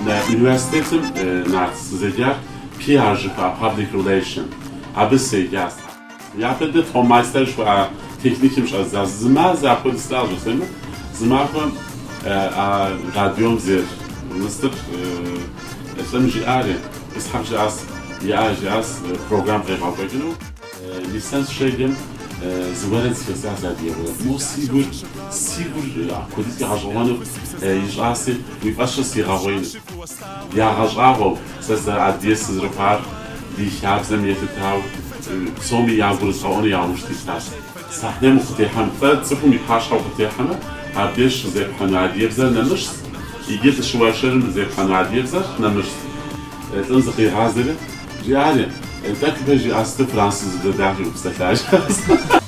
Университетым нарт сызеджар PR жыхуаӏэ Public Relation. Абы седжащ. Япэ дыдэ Тонмайстер жыхуаӏэ техникым щӏэздзащ. Зы мазэ апхуэдэ сылажьэ сэмэ, зы махуэм а радиом зейр мыстыр лӏым жиӏари, Исхьэкъ жиӏащ, иӏэ жиӏащ программ къебгъэкӏуэкӏыну. Лисэн сыщеджэм зы уэрэд зэхэсхащ адыгэ уэрэд. Мо си гур, си гур апхуэдизкӏэ гъэщӏэгъуэну ищӏаси, уи фӏэщыр сигъэгъуеину. Ягъэщӏагъуэу сэ зэрыадыгэ сызэрыхъуар ди хабзэм елъытауэ псоми ягурызгъэӏуэну яужь ситащ. Сахнэм укъытехьэм, тӏэ цӏыхум и пащхьэ укъытехьэмэ, абдеж щызепхьэну адыгэбзэр нэмыщӏ, иджы дыщыуэршэрым зепхьэну адыгэбзэр нэмыщӏ. Лӏым зыкъигъазэри, жиӏари, тӏэкӏу ипэ жиӏа сыту французыбзэ дахэу упсэлъа, жиӏащ.